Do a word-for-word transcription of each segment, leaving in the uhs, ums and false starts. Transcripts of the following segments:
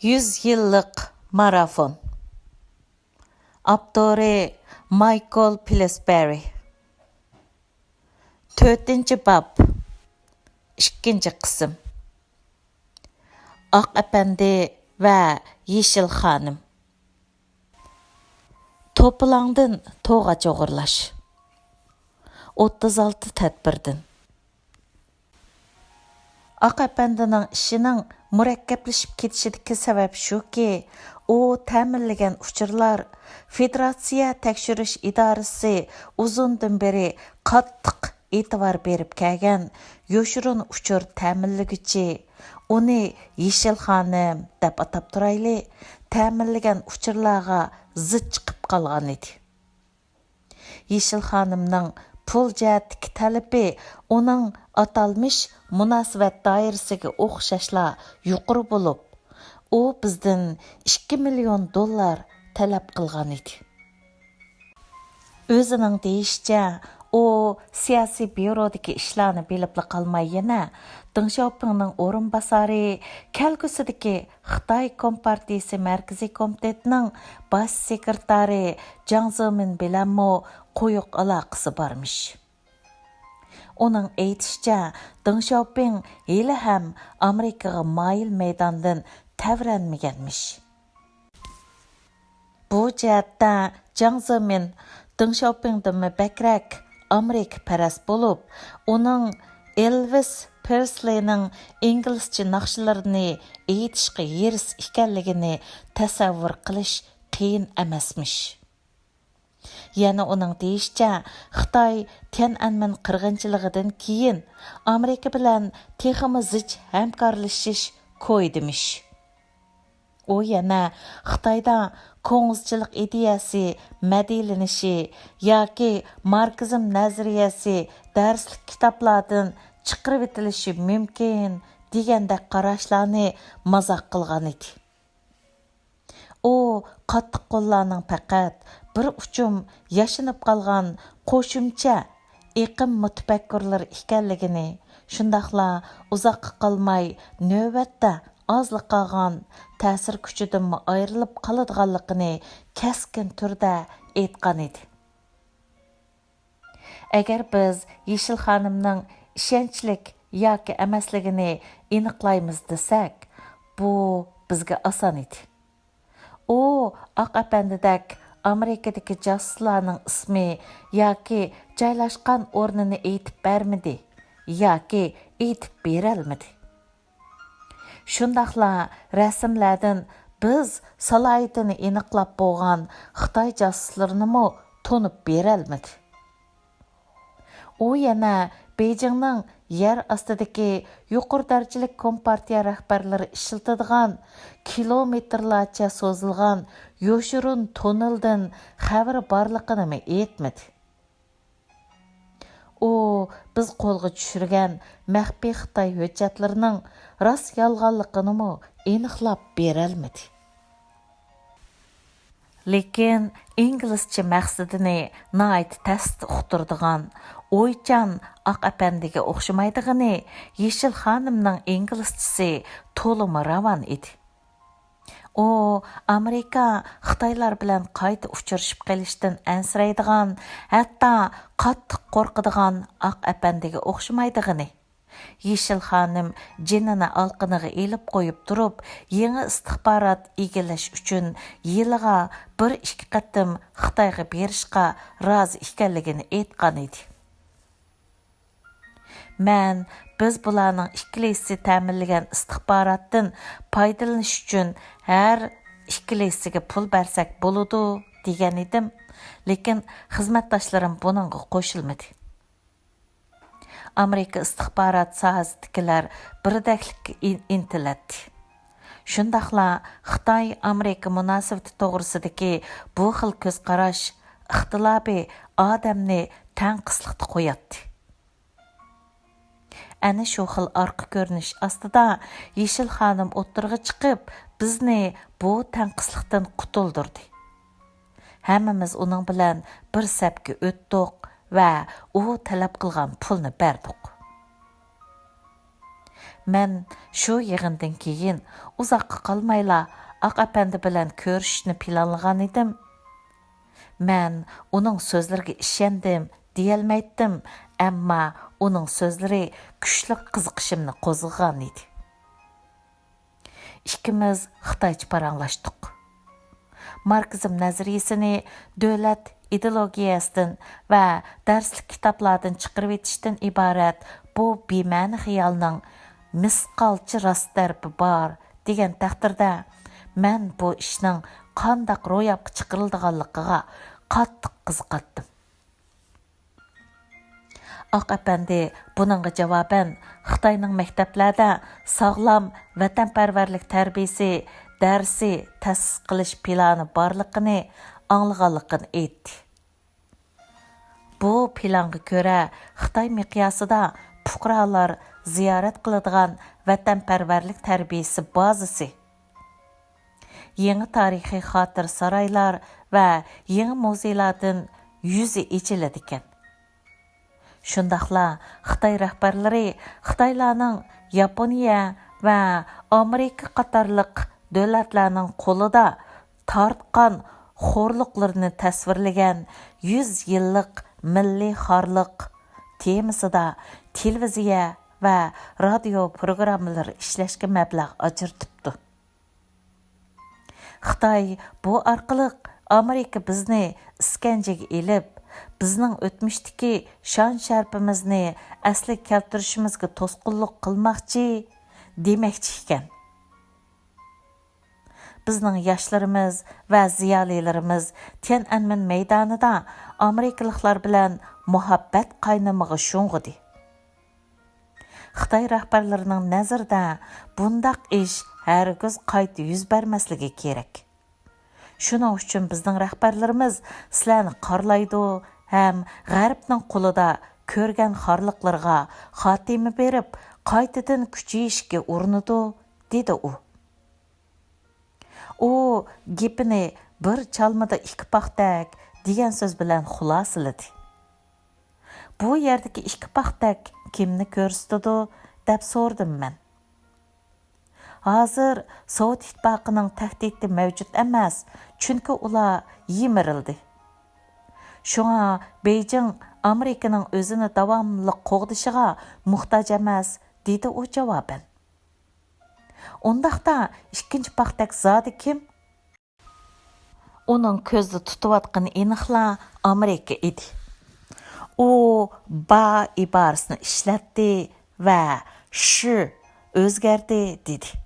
يۈز يىللىق مارافون. ئاپتورى مايكل پىلسبېرى. تۆتىنچى باب، ئىككىنچى قىسىم. ئاق ئەپەندى ۋە يېشىل خانىم. توپىلاڭدىن توغاچ ئوغرىلاش. ئوتتۇز ئالتە تەدبىردىن. ئاق ئەپەندىنىڭ ئىشىنىڭ مۇرەككەپلىشىپ كېتىشىدىكى سەۋەب شۇكى، ئۇ تەمىنلىگەن ئۇچۇرلار فېدېراتسىيە تەكشۈرۈش ئىدارىسى ئۇزۇندىن بېرى قاتتىق ئېتىبار بېرىپ كەلگەن يوشۇرۇن ئۇچۇر تەمىنلىگۈچى، ئۇنى يېشىل خانىم دەپ ئاتاپ تۇرايلى، تەمىنلىگەن ئۇچۇرلارغا زىت چىقىپ قالغانىدى. يېشىل خانىمنىڭ پۇل جەھەتتىكى تەلىپى ئۇنىڭ ئاتالمىش مۇناسىۋەت دائىرىسىگە ئوخشاشلا يۇقىرى بولۇپ، ئۇ بىزدىن ئىككى مىليون دوللار تەلەپ قىلغانىدى. ئۆزىنىڭ دېيىشىچە، ئۇ سىياسىي بيۇرودىكى ئىشلارنى بىلىپلا قالماي، يەنە دېڭ شياۋپىڭنىڭ ئورۇنباسارى، كەلگۈسىدىكى خىتاي كومپارتىيىسى مەركىزىي كومىتېتىنىڭ باش سېكرېتارى جاڭ زېمىن بىلەنمۇ قويۇق ئالاقىسى بارمىش. ئۇنىڭ ئېيتىشىچە، دېڭ شياۋپىڭ ھېلىھەم ئامېرىكىغا مايىل مەيداندىن تەۋرەنمىگەنمىش. بۇ جەھەتتە جاڭ زېمىن دېڭ شياۋپىڭدىنمۇ بەكرەك ئامېرىكىپەرەس بولۇپ، ئۇنىڭ ئېلۋىس پرېسلىنىڭ ئىنگلىزچە ناخشىلىرىنى ئېيتىشقا ھېرىس ئىكەنلىكىنى تەسەۋۋۇر قىلىش قىيىن ئەمەسمىش. يەنە ئۇنىڭ دېيىشىچە، خىتاي تيەنئەنمېن قىرغىنچىلىقىدىن كېيىن ئامېرىكا بىلەن تېخىمۇ زىچ ھەمكارلىشىش كويىدىمىش. ئۇ يەنە خىتايدا كوڭزىچىلىق ئىدىيەسى مەدھىيلىنىشى ياكى ماركسىزم نەزەرىيەسى دەرسلىك كىتابلاردىن چىقىرىۋېتىلىشى مۇمكىن دېگەندەك قاراشلارنى مازاق قىلغانىدى. ئۇ قاتتىق قوللارنىڭ پەقەت بىر ئۇچۇم ياشىنىپ قالغان قوشۇمچە ئېقىم مۇتەپەككۇرلىرى ئىكەنلىكىنى، شۇنداقلا ئۇزاققا قالماي نۆۋەتتە ئازلا قالغان تەسىر كۈچىدىنمۇ ئايرىلىپ قالىدىغانلىقىنى كەسكىن تۈردە ئېيتقانىدى. ئەگەر بىز يېشىل خانىمنىڭ ئىشەنچلىك ياكى ئەمەسلىكىنى ئېنىقلايمىز دېسەك، بۇ بىزگە ئاسان ئىدى. ئۇ ئاق ئەپەندىدەك ئامېرىكىدىكى جاسۇسلارنىڭ ئىسمى ياكى جايلاشقان ئورنىنى ئېيتىپ بەرمىدى ياكى ئېيتىپ بېرەلمىدى. شۇنداقلا رەسىملەردىن بىز سالاھىيىتىنى ئېنىقلاپ بولغان خىتاي جاسۇسلىرىنىمۇ تونۇپ بېرەلمىدى. ئۇ يەنە بېيجىڭنىڭ يەر ئاستىدىكى يۇقىرى دەرىجىلىك كومپارتىيە رەھبەرلىرى ئىشلىتىدىغان كىلومېتىرلارچە سوزۇلغان يوشۇرۇن توننېلدىن خەۋىرى بارلىقىنىمۇ ئېيتمىدى. ئۇ بىز قولغا چۈشۈرگەن مەخپىي خىتاي ھۆججەتلىرىنىڭ راست-يالغانلىقىنىمۇ ئېنىقلاپ بېرەلمىدى. لېكىن ئىنگلىزچە مەقسىتىنى ناھايىتى تەستە ئۇقتۇرىدىغان ئويچان ئاق ئەپەندىگە ئوخشىمايدىغىنى، يېشىل خانىمنىڭ ئىنگلىزچىسى تولىمۇ راۋان ئىدى. ئۇ ئامېرىكا خىتايلار بىلەن قايتا ئۇچرىشىپ قېلىشتىن ئەنسىرەيدىغان، ھەتتا قاتتىق قورقىدىغان ئاق ئەپەندىگە ئوخشىمايدىغىنى. يېشىل خانىم جېنىنى ئالىقىنىغا ئېلىپ قويۇپ تۇرۇپ، يېڭى ئىستىخبارات ئىگىلەش ئۈچۈن يىلىغا بىر ئىككى قېتىم خىتايغا بېرىشقا رازى ئىكەنلىكىنى ئېيتقانىدى. مەن، بىز بۇلارنىڭ ئىككىلىسى تەمىنلىگەن ئىستىخباراتتىن پايدىلىنىش ئۈچۈن ھەر ئىككىلىسىگە پۇل بەرسەك بولىدۇ، دېگەن ئىدىم، لېكىن خىزمەتداشلىرىم بۇنىڭغا قوشۇلمىدى. ئامېرىكا ئىستىخبارات ساھەسىدىكىلەر بىردەكلىككە ئىن-، ئىنتىلەتتى. شۇنداقلا خىتاي-ئامېرىكا مۇناسىۋىتى توغرىسىدىكى بۇ خىل كۆز قاراش ئىختىلاپى ئادەمنى تەڭقىسلىقتا قوياتتى. ئەنە شۇ خىل ئارقا كۆرۈنۈش ئاستىدا يېشىل خانىم ئوتتۇرىغا چىقىپ، بىزنى بۇ تەڭقىسلىقتىن قۇتۇلدۇردى. ھەممىمىز ئۇنىڭ بىلەن بىر سەپكە ئۆتتۇق ۋە ئۇ تەلەپ قىلغان پۇلنى بەردۇق. مەن شۇ يىغىندىن كېيىن ئۇزاققا قالمايلا ئاق ئەپەندى بىلەن كۆرۈشۈشنى پىلانلىغان ئىدىم. مەن ئۇنىڭ سۆزلىرىگە ئىشەندىم دېيەلمەيتتىم، ئەمما ئۇنىڭ سۆزلىرى كۈچلۈك قىزىقىشىمنى قوزغىغان ئىدى. ئىككىمىز خىتايچە پاراڭلاشتۇق. ماركسىزم نەزەرىيىسىنى دۆلەت ئىدېئولوگىيەسىدىن ۋە دەرسلىك كىتابلاردىن چىقىرىۋېتىشتىن ئىبارەت بۇ بىمەنە خىيالنىڭ مىسقالچە راست تەرىپى بار دېگەن تەقدىردە، مەن بۇ ئىشنىڭ قانداق روياپقا چىقىرىلىدىغانلىقىغا قاتتىق قىزىقاتتىم. ئاق ئەپەندى بۇنىڭغا جاۋابەن، خىتاينىڭ مەكتەپلەردە ساغلام ۋەتەنپەرۋەرلىك تەربىيىسى دەرسى تەسىس قىلىش پىلانى بارلىقىنى ئاڭلىغانلىقىنى ئېيتتى. بۇ پىلانغا كۆرە، خىتاي مىقياسىدا پۇقرالار زىيارەت قىلىدىغان ۋەتەنپەرۋەرلىك تەربىيىسى بازىسى، يېڭى تارىخىي خاتىرە سارايلار ۋە يېڭى مۇزېيلاردىن يۈزى ئېچىلىدىكەن. شۇنداقلا خىتاي رەھبەرلىرى خىتايلارنىڭ ياپونىيە ۋە ئامېرىكا قاتارلىق دۆلەتلەرنىڭ قولىدا تارتقان خورلۇقلىرىنى تەسۋىرلىگەن يۈز يىللىق مىللىي خارلىق تېمىسىدا تېلېۋىزىيە ۋە رادىيو پروگراممىلىرى ئىشلەشكە مەبلەغ ئاجرىتىپتۇ. خىتاي بۇ ئارقىلىق ئامېرىكا بىزنى ئىسكەنجىگە ئېلىپ، بىزنىڭ ئۆتمۈشتىكى شان-شەرىپىمىزنى ئەسلىگە كەلتۈرۈشىمىزگە توسقۇنلۇق قىلماقچى، دېمەكچى ئىكەن. بىزنىڭ ياشلىرىمىز ۋە زىيالىيلىرىمىز تيەنئەنمېن مەيدانىدا ئامېرىكىلىقلار بىلەن مۇھەببەت قاينىمىغا شۇڭغۇدى. خىتاي رەھبەرلىرىنىڭ نەزىرىدە بۇنداق ئىش ھەرگىز قايتا يۈز بەرمەسلىكى كېرەك. شۇنىڭ ئۈچۈن بىزنىڭ رەھبەرلىرىمىز سىلەرنى قارىلايدۇ ھەم غەربنىڭ قولىدا كۆرگەن خارلىقلىرىغا خاتىمە بېرىپ، قايتىدىن كۈچىيىشكە ئۇرۇنىدۇ، دېدى ئۇ. ئۇ گېپىنى بىر چالمىدا ئىككى پاختەك دېگەن سۆز بىلەن خۇلاسىلىدى. بۇ يەردىكى ئىككى پاختەك كىمنى كۆرسىتىدۇ؟ دەپ سورىدىم مەن. ھازىر سوۋېت ئىتتىپاقىنىڭ تەھدىتى مەۋجۇت ئەمەس، چۈنكى ئۇلار يىمىرىلدى. شۇڭا بېيجىڭ ئامېرىكىنىڭ ئۆزىنى داۋاملىق قوغدىشىغا موھتاج ئەمەس، دېدى ئۇ جاۋابەن. ئۇنداقتا ئىككىنچى پاختەك زادى كىم؟ ئۇنىڭ كۆزدە تۇتۇۋاتقىنى ئېنىقلا ئامېرىكا ئىدى. ئۇ با ئىبارىسىنى ئىشلەتتى ۋە شى ئۆزگەردى دېدى.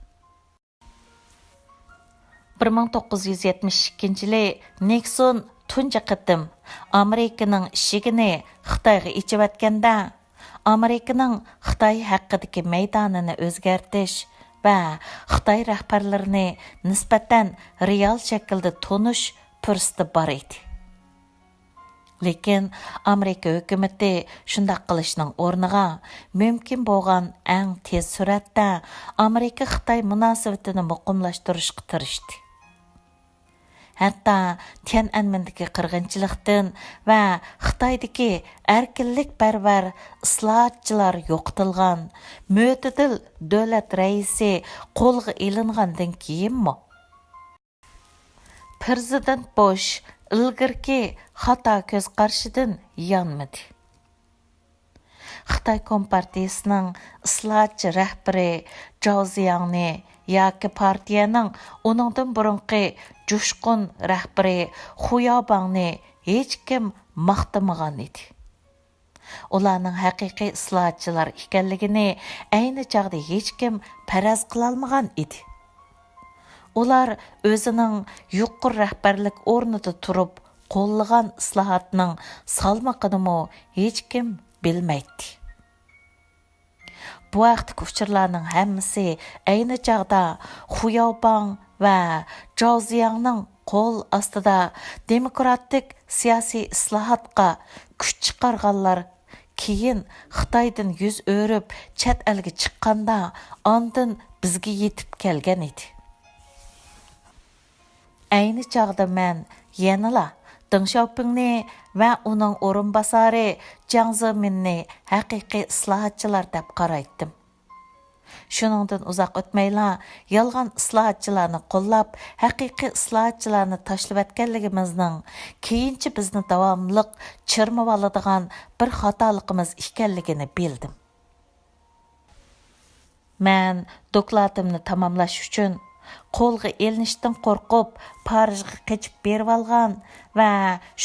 بىر مىڭ توققۇز يۈز يەتمىش ئىككىنچى يىلى نىكسون تۇنجى قېتىم ئامېرىكىنىڭ ئىشىكىنى خىتايغا ئېچىۋەتكەندە، ئامېرىكىنىڭ خىتاي ھەققىدىكى مەيدانىنى ئۆزگەرتىش ۋە خىتاي رەھبەرلىرىنى نىسبەتەن رېئال شەكىلدە تونۇش پۇرسىتى بار ئىدى. لېكىن ئامېرىكا ھۆكۈمىتى شۇنداق قىلىشنىڭ ئورنىغا، مۇمكىن بولغان ئەڭ تېز سۈرئەتتە ئامېرىكا-خىتاي مۇناسىۋىتىنى مۇقىملاشتۇرۇشقا تىرىشتى. ھەتتا تيەنئەنمېندىكى قىرغىنچىلىقتىن ۋە خىتايدىكى ئەركىنلىكپەرۋەر ئىسلاھاتچىلار يوقىتىلغان، مۆتىدىل دۆلەت رەئىسى قولغا ئېلىنغاندىن كېيىنمۇ، پىرېزىدېنت بۇش ئىلگىرىكى خاتا كۆز قارىشىدىن يانمىدى. خىتاي كومپارتىيىسىنىڭ ئىسلاھاتچى رەھبىرى جاۋ زىياڭنى ياكى پارتىيەنىڭ ئۇنىڭدىن بۇرۇنقى جۇشقۇن رەھبىرى خۇياۋباڭنى ھېچكىم ماختىمىغان ئىدى. ئۇلارنىڭ ھەقىقىي ئىسلاھاتچىلار ئىكەنلىكىنى ئەينى چاغدا ھېچكىم پەرەز قىلالمىغان ئىدى. ئۇلار ئۆزىنىڭ يۇقىرى رەھبەرلىك ئورنىدا تۇرۇپ قوللىغان ئىسلاھاتنىڭ سالمىقىنىمۇ ھېچكىم بىلمەيتتى. بۇ ھەقتىكى ئۇچۇرلارنىڭ ھەممىسى ئەينى چاغدا خۇياۋباڭ ۋە جاۋ زىياڭنىڭ قول ئاستىدا دېموكراتىك سىياسىي ئىسلاھاتقا كۈچ چىقارغانلار كېيىن خىتايدىن يۈز ئۆرۈپ چەت ئەلگە چىققاندا، ئاندىن بىزگە يېتىپ كەلگەن ئىدى. ئەينى چاغدا مەن يەنىلا دېڭ شياۋپىڭنى ۋە ئۇنىڭ ئورۇنباسارى جياڭ زېمىننى ھەقىقىي ئىسلاھاتچىلار دەپ قارايتتىم. شۇنىڭدىن ئۇزاق ئۆتمەيلا، يالغان ئىسلاھاتچىلارنى قوللاپ، ھەقىقىي ئىسلاھاتچىلارنى تاشلىۋەتكەنلىكىمىزنىڭ كېيىنچە بىزنى داۋاملىق چىرمىۋالىدىغان بىر خاتالىقىمىز ئىكەنلىكىنى بىلدىم. مەن دوكلاتىمنى تاماملاش ئۈچۈن، قولغا ئېلىنىشتىن قورقۇپ، پارىژغا قېچىپ بېرىۋالغان ۋە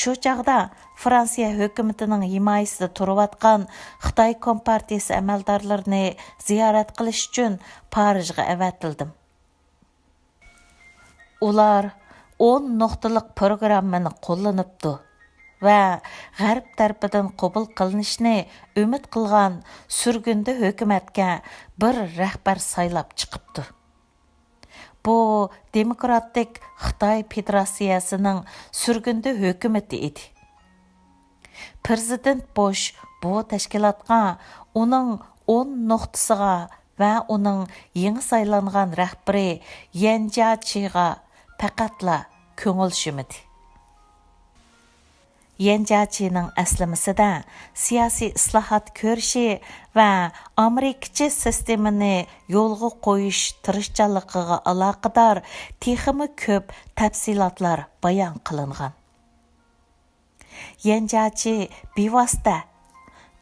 شۇ چاغدا فرانسىيە ھۆكۈمىتىنىڭ ھىمايىسىدە تۇرۇۋاتقان خىتاي كومپارتىيىسى ئەمەلدارلىرىنى زىيارەت قىلىش ئۈچۈن پارىژغا ئەۋەتىلدىم. ئۇلار ئون نۇقتىلىق پروگراممىنى قوللىنىپتۇ ۋە غەرب تەرىپىدىن قوبۇل قىلىنىشنى ئۈمىد قىلغان سۈرگۈندە ھۆكۈمەتكە بىر رەھبەر سايلاپ چىقىپتۇ. بۇ دېموكراتىك خىتاي فېدېراتسىيەسىنىڭ سۈرگۈندە ھۆكۈمىتى ئىدى. پىرېزىدېنت بۇش بۇ تەشكىلاتقا، ئۇنىڭ ئون نۇقتىسىغا ۋە ئۇنىڭ يېڭى سايلانغان رەھبىرى يەن جياچىغا پەقەتلا كۆڭۈل شۈمىدى. يەن جياچىنىڭ ئەسلىمىسىدە سىياسىي ئىسلاھات كۈرىشى ۋە ئامېرىكىچە سىستېمىنى يولغا قويۇش تىرىشچانلىقىغا ئالاقىدار تېخىمۇ كۆپ تەپسىلاتلار بايان قىلىنغان. يەن جياچى بىۋاسىتە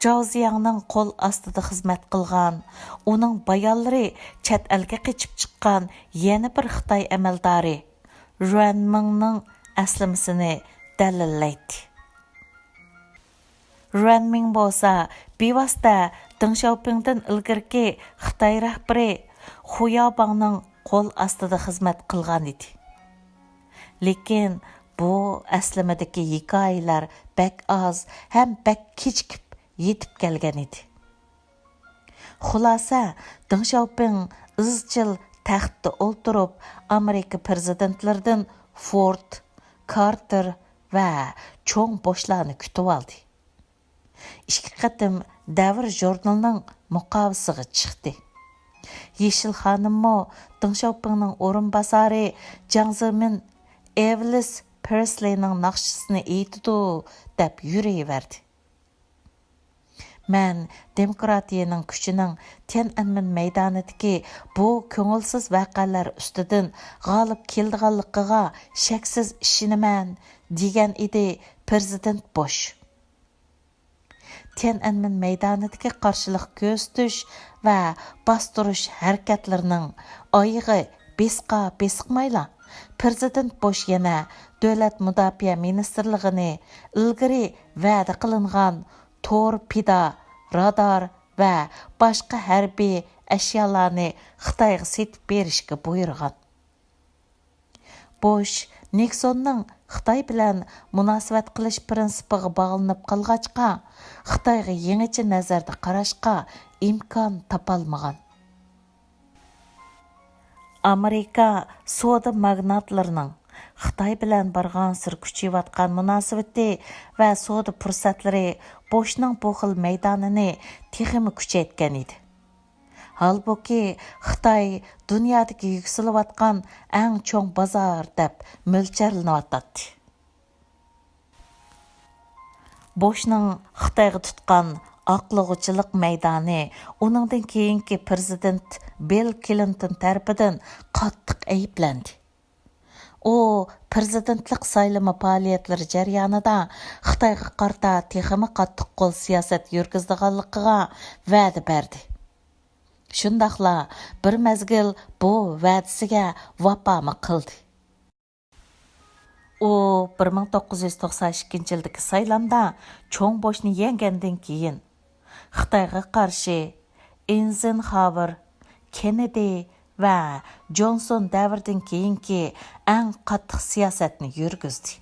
جاۋ زىياڭنىڭ قول ئاستىدا خىزمەت قىلغان، ئۇنىڭ بايانلىرى چەت ئەلگە قېچىپ چىققان يەنە بىر خىتاي ئەمەلدارى رۇەن مىڭنىڭ ئەسلىمىسىنى دەلىللەيتتى. رۇەن مىڭ بولسا بىۋاسىتە دېڭ شياۋپىڭدىن ئىلگىرىكى خىتاي رەھبىرى خۇياۋباڭنىڭ قول ئاستىدا خىزمەت قىلغان ئىدى. لېكىن بۇ ئەسلىمىدىكى ھېكايىلەر بەك ئاز ھەم بەك كېچىكىپ يېتىپ كەلگەن ئىدى. خۇلاسە، دېڭ شياۋپىڭ ئىزچىل تەختتە ئولتۇرۇپ، ئامېرىكا پىرېزىدېنتلىرىدىن فورد، كارتېر ۋە چوڭ بوشلارنى كۈتۈۋالدى. ئىككى قېتىم دەۋر ژۇرنىلىنىڭ مۇقاۋىسىغا چىقتى. يېشىل خانىممۇ دېڭ شياۋپىڭنىڭ ئورۇنباسارى جاڭ زېمىن ئېلۋىس پرېسلىنىڭ ناخشىسىنى ئېيتىدۇ، دەپ يۈرۈۋەردى. مەن دېموكراتىيەنىڭ كۈچىنىڭ تيەنئەنمېن مەيدانىدىكى بۇ كۆڭۈلسىز ۋەقەلەر ئۈستىدىن غالىب كېلىدىغانلىقىغا شەكسىز ئىشىنىمەن، دېگەن ئىدى پىرېزىدېنت بۇش. تيەنئەنمېن مەيدانىدىكى قارشىلىق كۆرسىتىش ۋە باستۇرۇش ھەرىكەتلىرىنىڭ ئايىغى بېسىقا بېسىقمايلا، پىرېزىدېنت بۇش يەنە دۆلەت مۇداپىئە مىنىستىرلىقىنى ئىلگىرى ۋەدە قىلىنغان تورپېدا، رادار ۋە باشقا ھەربىي ئەشيالارنى خىتايغا سېتىپ بېرىشكە بۇيرۇغان. بۇش نىكسوننىڭ خىتاي بىلەن مۇناسىۋەت قىلىش پىرىنسىپىغا باغلىنىپ قالغاچقا، خىتايغا يېڭىچە نەزەردە قاراشقا ئىمكان تاپالمىغان. ئامېرىكا سودا ماگناتلىرىنىڭ خىتاي بىلەن بارغانسېرى كۈچىيىۋاتقان مۇناسىۋىتى ۋە سودا پۇرسەتلىرى بۇشنىڭ بۇ خىل مەيدانىنى تېخىمۇ كۈچەيتكەن ئىدى. ھالبۇكى، خىتاي دۇنيادىكى يۈكسىلىۋاتقان ئەڭ چوڭ بازار دەپ مۆلچەرلىنىۋاتاتتى. بۇشنىڭ خىتايغا تۇتقان ئاقلىغۇچىلىق مەيدانى ئۇنىڭدىن كېيىنكى پىرېزىدېنت بىل كلىنتون تەرىپىدىن قاتتىق ئەيىبلەندى. ئۇ پىرېزىدېنتلىق سايلىمى پائالىيەتلىرى جەريانىدا خىتايغا قارىتا تېخىمۇ قاتتىق قول سىياسەت يۈرگۈزىدىغانلىقىغا ۋەدە بەردى. شۇنداقلا بىر مەزگىل بۇ ۋەدىسىگە ۋاپامۇ قىلدى. ئۇ بىر مىڭ توققۇز يۈز توقسان ئىككىنچى يىلدىكى سايلامدا چوڭ بوشنى يەڭگەندىن كېيىن، خىتايغا قارشى ئېيزېنخاۋېر، كېننېدى ۋە جونسون دەۋرىدىن كېيىنكى ئەڭ قاتتىق سىياسەتنى يۈرگۈزدى.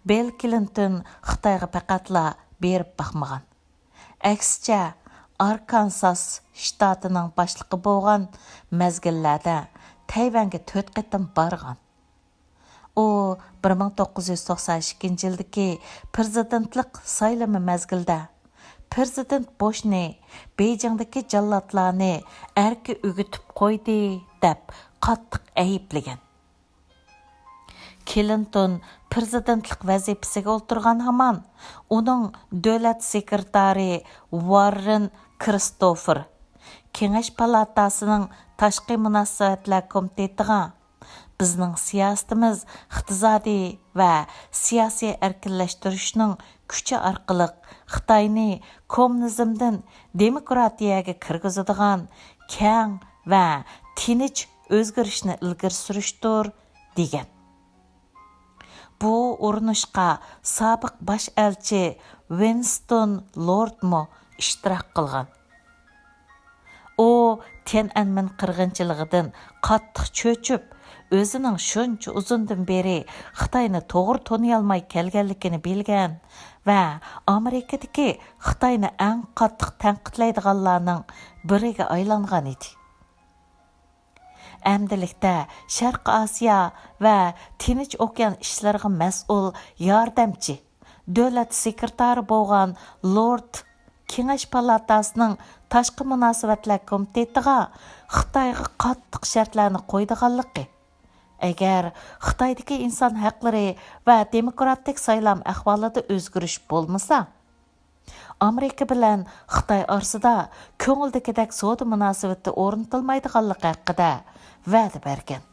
بىل كلىنتون خىتايغا پەقەتلا بېرىپ باقمىغان. ئەكسىچە، ئاركانساس شتاتىنىڭ باشلىقى بولغان مەزگىللەردە تەيۋەنگە تۆت قېتىم بارغان. ئۇ بىر مىڭ توققۇز يۈز توقسان ئىككىنچى يىلدىكى پىرېزىدېنتلىق سايلىمى مەزگىلىدە پىرېزىدېنت بۇشنى بېيجىڭدىكى جاللاتلارنى ئەركە ئۆگىتىپ قويدى، دەپ قاتتىق ئەيىبلىگەن. كلىنتون پىرېزىدېنتلىق ۋەزىپىسىگە ئولتۇرغان ھامان، ئۇنىڭ دۆلەت سېكرېتارى ۋاررېن كىرىستوفېر، كېڭەش پالاتاسىنىڭ تاشقى مۇناسىۋەتلەر كومىتېتىغا، بىزنىڭ سىياسىتىمىز ئىقتىسادىي ۋە سىياسىي ئەركىنلەشتۈرۈشنىڭ كۈچى ئارقىلىق خىتاينى كوممۇنىزمدىن دېموكراتىيەگە كىرگۈزىدىغان كەڭ ۋە تىنچ ئۆزگىرىشنى ئىلگىرى سۈرۈشتۇر، دېگەن. بۇ ئۇرۇنۇشقا سابىق باش ئەلچى ۋىنستون لوردمۇ ئىشتىراك قىلغان. ئۇ تيەنئەنمېن قىرغىنچىلىقىدىن قاتتىق چۆچۈپ، ئۆزىنىڭ شۇنچە ئۇزۇندىن بېرى خىتاينى توغرا تونۇيالماي كەلگەنلىكىنى بىلگەن ۋە ئامېرىكىدىكى خىتاينى ئەڭ قاتتىق تەنقىدلەيدىغانلارنىڭ بىرىگە ئايلانغان ئىدى. ئەمدىلىكتە شەرقىي ئاسىيا ۋە تىنچ ئوكيان ئىشلىرىغا مەسئۇل ياردەمچى دۆلەت سېكرېتارى بولغان لورد كېڭەش پالاتاسىنىڭ تاشقى مۇناسىۋەتلەر كومىتېتىغا خىتايغا قاتتىق شەرتلەرنى قويىدىغانلىقى، ئەگەر خىتايدىكى ئىنسان ھەقلىرى ۋە دېموكراتىك سايلام ئەھۋالىدا ئۆزگىرىش بولمىسا، ئامېرىكا بىلەن خىتاي ئارىسىدا كۆڭۈلدىكىدەك سودا مۇناسىۋىتى ئورنىتىلمايدىغانلىقى ھەققىدە ۋەدە بەرگەن.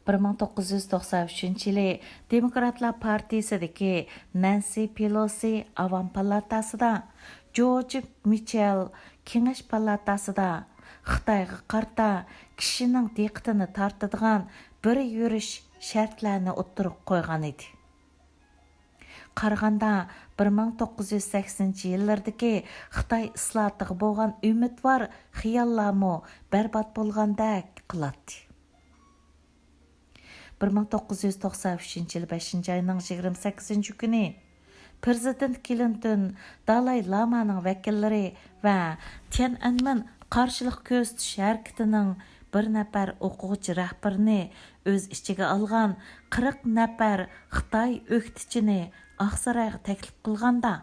بىر مىڭ توققۇز يۈز توقسان ئۈچىنچى يىلى دېموكراتلار پارتىيىسىدىكى نەنسى پېلوسى ئاۋام پالاتاسىدا، جورج مىچېل كېڭەش پالاتاسىدا خىتايغا قارىتا كىشىنىڭ دىققىتىنى تارتىدىغان بىر يۈرۈش شەرتلەرنى ئوتتۇرىغا قويغان ئىدى. قارىغاندا، بىر مىڭ توققۇز يۈز سەكسىنىنچى يىللىرىدىكى خىتاي ئىسلاھاتىغا بولغان ئۈمىدۋار خىياللارمۇ بەربات بولغاندەك قىلاتتى. بىر مىڭ توققۇز يۈز توقسان ئۈچىنچى يىل بەشىنچى ئاينىڭ يىگىرمە سەككىزىنچى كۈنى پىرېزىدېنت كلىنتون دالاي لامانىڭ ۋەكىللىرى ۋە تيەنئەنمېن قارشىلىق كۆرسىتىش ھەرىكىتىنىڭ بىر نەپەر ئوقۇغۇچى رەھبىرىنى ئۆز ئىچىگە ئالغان قىرىق نەپەر خىتاي ئۆكتىچىنى ئاقسارايغا تەكلىپ قىلغاندا،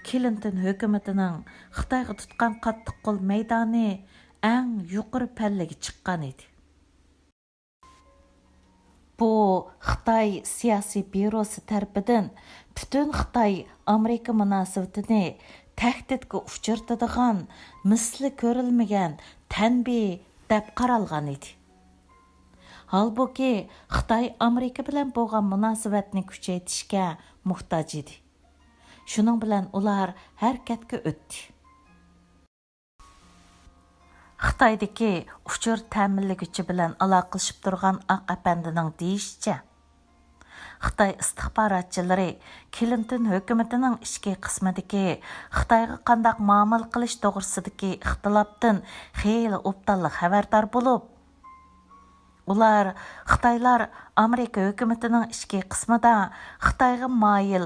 كلىنتون ھۆكۈمىتىنىڭ خىتايغا تۇتقان قاتتىق قول مەيدانى ئەڭ يۇقىرى پەللىگە چىققان ئىدى. بۇ خىتاي سىياسىي بيۇروسى تەرىپىدىن پۈتۈن خىتاي ئامېرىكا مۇناسىۋىتىنى تەھدىتكە ئۇچرىتىدىغان مىسلى كۆرۈلمىگەن تەنبىھ دەپ قارالغان ئىدى. ھالبۇكى، خىتاي ئامېرىكا بىلەن بولغان مۇناسىۋەتنى كۈچەيتىشكە موھتاج ئىدى. شۇنىڭ بىلەن ئۇلار ھەرىكەتكە ئۆتتى. خىتايدىكى ئۇچۇر تەمىنلىگۈچى بىلەن ئالاقىلىشىپ تۇرغان ئاق ئەپەندىنىڭ دېيىشىچە، خىتاي ئىستىخباراتچىلىرى كلىنتون ھۆكۈمىتىنىڭ ئىچكى قىسمىدىكى خىتايغا قانداق مۇئامىلە قىلىش توغرىسىدىكى ئىختىلاپتىن خېلى ئوبدانلا خەۋەردار بولۇپ، ئۇلار خىتايلار ئامېرىكا ھۆكۈمىتىنىڭ ئىچكى قىسمىدا خىتايغا مايىل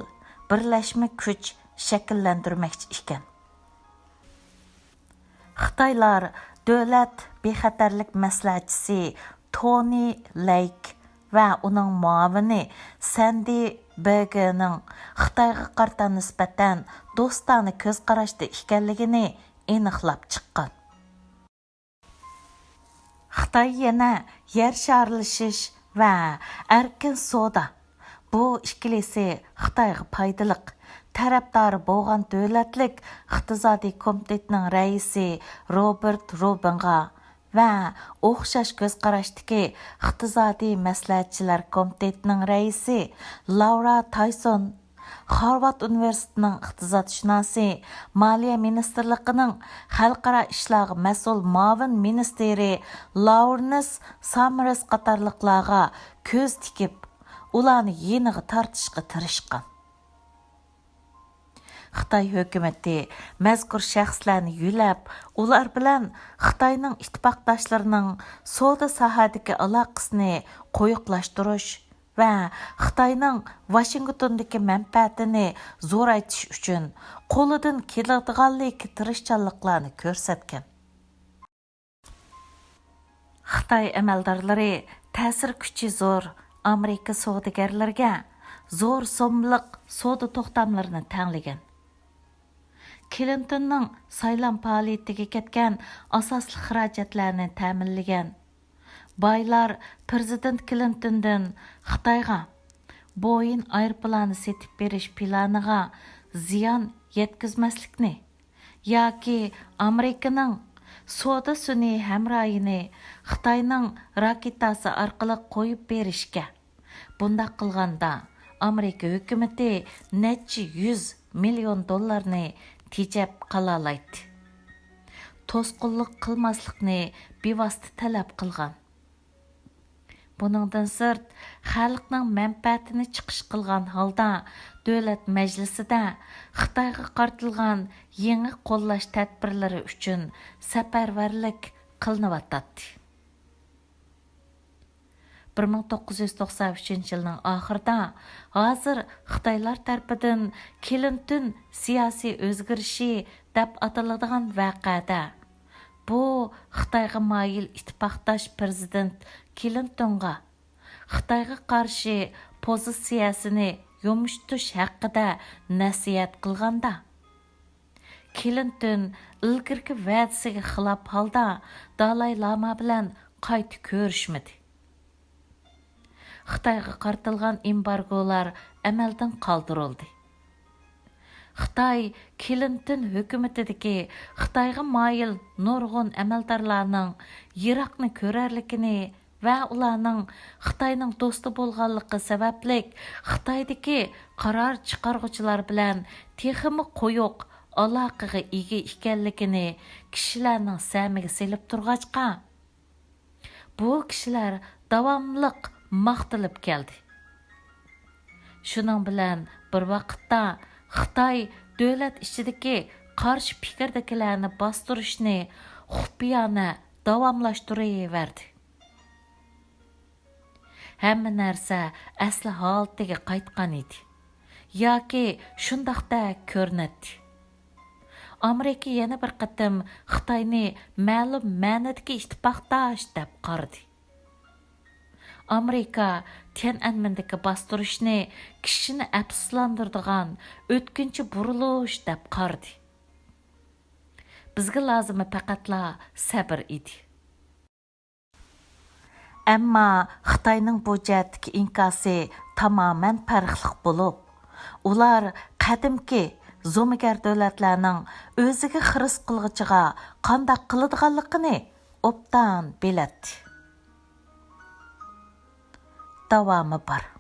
بىرلەشمە كۈچ شەكىللەندۈرمەكچى ئىكەن. خىتايلار دۆلەت بىخەتەرلىك مەسلىھەتچىسى تونى لەيك ۋە ئۇنىڭ مۇئاۋىنى سەندى بېگېنىڭ خىتايغا قارىتا نىسبەتەن دوستانە كۆز قاراشتا ئىكەنلىكىنى ئېنىقلاپ چىققان. خىتاي يەنە يەر شارلىشىش ۋە ئەركىن سودا، بۇ ئىككىلىسى خىتايغا پايدىلىق، تەرەپدارى بولغان دۆلەتلىك ئىقتىسادىي كومىتېتنىڭ رەئىسى روبېرت روبىنغا ۋە ئوخشاش كۆز قاراشتىكى ئىقتىسادىي مەسلىھەتچىلەر كومىتېتىنىڭ رەئىسى لاۋرا تايسون، خارۋارد ئۇنىۋېرسىتېتىنىڭ ئىقتىسادشۇناسى، مالىيە مىنىستىرلىقىنىڭ خەلقئارا ئىشلارغا مەسئۇل مۇئاۋىن مىنىستىرى لاۋرېنس سامرېس قاتارلىقلارغا كۆز تىكىپ، ئۇلارنى يېنىغا تارتىشقا تىرىشقان. خىتاي ھۆكۈمىتى مەزكۇر شەخسلەرنى يۆلەپ، ئۇلار بىلەن خىتاينىڭ ئىتتىپاقداشلىرىنىڭ سودا ساھەدىكى ئالاقىسىنى قويۇقلاشتۇرۇش ۋە خىتاينىڭ ۋاشىنگتوندىكى مەنپەئەتىنى زورايتىش ئۈچۈن قولىدىن كېلىدىغانلىكى تىرىشچانلىقلارنى كۆرسەتكەن. خىتاي ئەمەلدارلىرى تەسىر كۈچى زور ئامېرىكا سودىگەرلىرىگە زور سوممىلىق سودا توختاملىرىنى تەڭلىگەن. كلىنتوننىڭ سايلام پائالىيىتىگە كەتكەن ئاساسلىق خىراجەتلەرنى تەمىنلىگەن. بايلار پىرېزىدېنت كلىنتوندىن خىتايغا بويىن ئايروپىلانى سېتىپ بېرىش پىلانىغا زىيان يەتكۈزمەسلىكنى، ياكى ئامېرىكىنىڭ سودا سۈنئىي ھەمراھىنى خىتاينىڭ راكېتاسى ئارقىلىق قويۇپ بېرىشكە. بۇنداق قىلغاندا، ئامېرىكا ھۆكۈمىتى نەچچە يۈز مىليون دوللارنى تېجەپ قالالايتتى. توسقۇنلۇق قىلماسلىقنى بىۋاسىتە تەلەپ قىلغان. بۇنىڭدىن سىرت، خەلقنىڭ مەنپەئەتىنى چىقىش قىلغان ھالدا دۆلەت مەجلىسىدە خىتايغا قارىتىلغان يېڭى قوللاش تەدبىرلىرى ئۈچۈن سەپەرۋەرلىك قىلىنىۋاتاتتى. بىر مىڭ توققۇز يۈز توقسان ئۈچىنچى يىلنىڭ ئاخىرىدا، ھازىر خىتايلار تەرىپىدىن كلىنتون سىياسىي ئۆزگىرىشى دەپ ئاتىلىدىغان ۋەقەدە، بۇ خىتايغا مايىل ئىتتىپاقداش پىرېزىدېنت كلىنتونغا خىتايغا قارشى پوزىتسىيەسىنى يۇمشىتىش ھەققىدە نەسىھەت قىلغاندا، كلىنتون ئىلگىرىكى ۋەدىسىگە خىلاپ ھالدا دالاي لاما بىلەن قايتا كۆرۈشمىدى. خىتايغا قارىتىلغان ئېمبارگولار ئەمەلدىن قالدۇرۇلدى. خىتاي كلىنتون ھۆكۈمىتىدىكى خىتايغا مايىل نۇرغۇن ئەمەلدارلارنىڭ يىراقنى كۆرەرلىكىنى ۋە ئۇلارنىڭ خىتاينىڭ دوستى بولغانلىقى سەۋەبلىك خىتايدىكى قارار چىقارغۇچىلار بىلەن تېخىمۇ قويۇق ئالاقىگە ئىگە ئىكەنلىكىنى كىشىلەرنىڭ سەمىگە سېلىپ تۇرغاچقا، بۇ كىشىلەر داۋاملىق ماختىلىپ كەلدى. شۇنىڭ بىلەن بىر ۋاقىتتا، خىتاي دۆلەت ئىچىدىكى قارشى پىكىردىكىلەرنى باستۇرۇشنى خۇپىيانە داۋاملاشتۇرۇۋەردى. ھەممە نەرسە ئەسلى ھالىتىگە قايتقان ئىدى. ياكى شۇنداقتەك كۆرۈنەتتى. ئامېرىكا يەنە بىر قېتىم خىتاينى مەلۇم مەنىدىكى ئىتتىپاقداش دەپ قارىدى. ئامېرىكا تيەنئەنمېندىكى باستۇرۇشنى كىشىنى ئەپسۇسلاندۇرىدىغان ئۆتكۈنچى بۇرۇلۇش دەپ قارىدى. بىزگە لازىمى پەقەتلا سەبرى ئىدى. ئەمما خىتاينىڭ بۇ جەھەتتىكى ئىنكاسى تامامەن پەرقلىق بولۇپ، ئۇلار قەدىمكى زومىگەر دۆلەتلەرنىڭ ئۆزىگە خىرىس قىلغۇچىغا قانداق قىلىدىغانلىقىنى ئوبدان بىلەتتى. داۋامى بار.